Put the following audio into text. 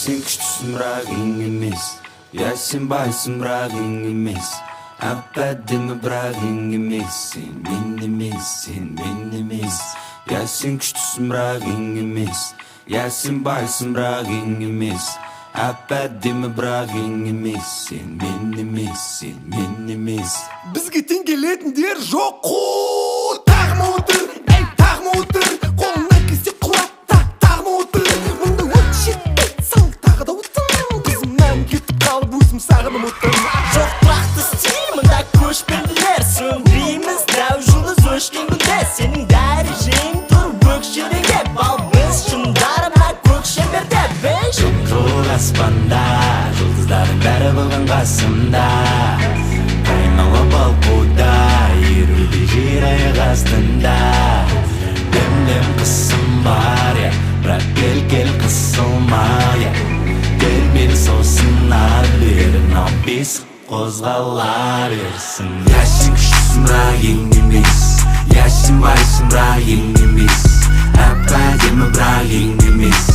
Сен күштісің, бірақ ең емес. Я, сен байсың, бірақ ең емес. Әп әдемі, бірақ ең емес. Сен мен емес, сен мен емес. Я, сен күштісің, бірақ ең емес. Я, сен байсың, бірақ ең емес. Әп әдемі, бірақ ең емес. Сен мен емес, сен мен емес. Бізге тең келетіндер жоқ қой. Тағы ма отыр, ей, тағы ма отыр? Қолынан келсе, құлат та, тағы ма отыр? Мұнда от жетпейді, сал тағы да отын. Қызымнан кетіп қалып, өзім сағынып отырмын. Жоқ тұрақты стиль мында, көшпенділер. Сөнбейміз дәу жұлдыз өшкен күнде. Сенің дәрежең тұр өкшедегі. Ал біз шындар мына көк шеңберде, беш. Жоқ аспанда жұлдыздардың бәрі бүгін қасымда. Айнала балқуда, еруде жер аяқ астында. Дем дем қысым бар, я, бірақ кел, кел, қысылма, я. Тербел сосын ары бері, мынау бесік қозғала берсін. Я, сен күштісің, бірақ ең емес. Я, сен байсың, бірақ ең емес. Әп әдемі, бірақ ең емес.